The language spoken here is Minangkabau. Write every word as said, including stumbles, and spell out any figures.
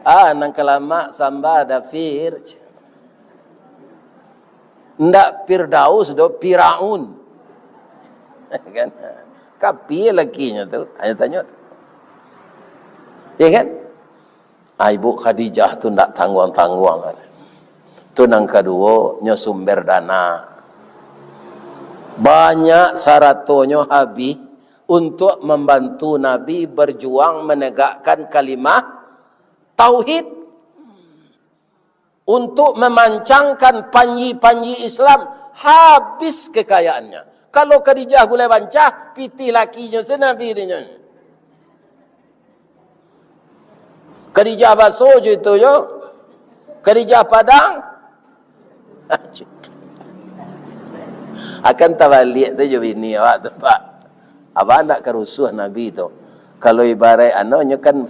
Ah, nan ka lamak samba dapir. Ndak Firdaus doh, Firaun. Kan? Kapia lakinyo tu? Hanyo tanyo tu. Ya kan? Ah, Ibu Khadijah tu ndak tangguang-tangguang. Tu nan kaduo, nyo sumber dana. Banyak saratonyo habih untuk mambantu Nabi berjuang manegakkan kalimah tauhid. Untuk mamancangkan panji-panji Islam, habis kekayaannya. Kalau Khadijah gulai bancah, pitih lakinyo se Nabi dinyo. Khadijah baso jo itu yo. Khadijah Padang. Akan tabaliak sajo bini awak tu, Pak. Abah ndak ka rusuah Nabi tu. Kalau ibarat anu, nyo kan